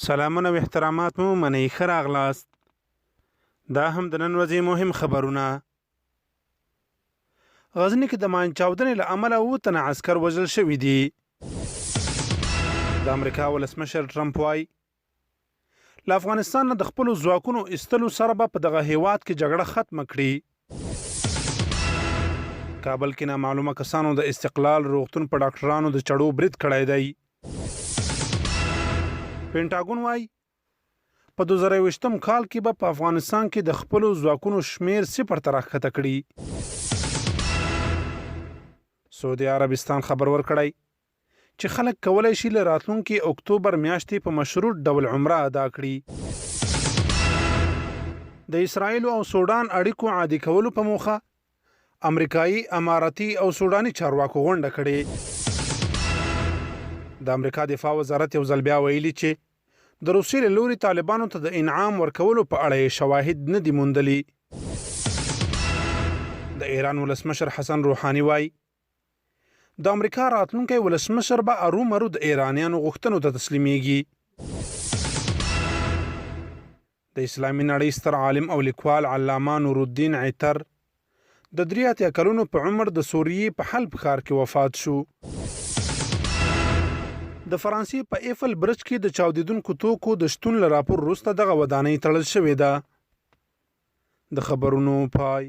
سلامونه او احترامات مو منئ، ښه راغلاست. دا هم د نن ورځې مهم خبرونه. غزني کې د ماین چاودنې له امله اووه تنه عسکر وژل شوي دي. د امریکا ولسمشر ټرمپ وايي، له افغانستان نه د خپلو ځواکونو ایستلو سره به په دغه هیواد کې جګړه ختمه کړي. کابل کې نامعلومه کسانو د استقلال روغتون په ډاکټرانو د چړو برید کړی دی. پنټاګون وايي، په 2021 کال کې به په افغانستان کې د خپلو ځواکونو شمېر صفر ته راښکته کړي. سعودي عربستان خبر ورکړی چې خلک کولای شي له راتلونکي اکتوبر میاشتې په مشروط ډول عمره ادا کړي. د اسراییل او سوډان اړیکو عادي کولو په موخه امریکایي، اماراتي او سوډاني چارواکو غونډه کړې. د امریکا دفاع وزارت یو ځل بیا ویلي چې د روسیې له لوري طالبانو ته د انعام ورکولو په اړه یې شواهد نه دي موندلي. د ایران ولسمشر حسن روحاني وايي، د امریکا راتلونکی ولسمشر به ارومرو د ایرانیانو غوښتنو ته تسلیمیږي. د اسلامي نړۍ ستر عالم او لیکوال علامه نورالدین عطر د 83 کلونو په عمر د سوریې په حلب ښار کې وفات شو. د فرانسې په ایفل برج کې د چاودیدونکو توکو د شتون له راپور وروسته دغه ودانۍ تړل شوې ده. د خبرونو پای.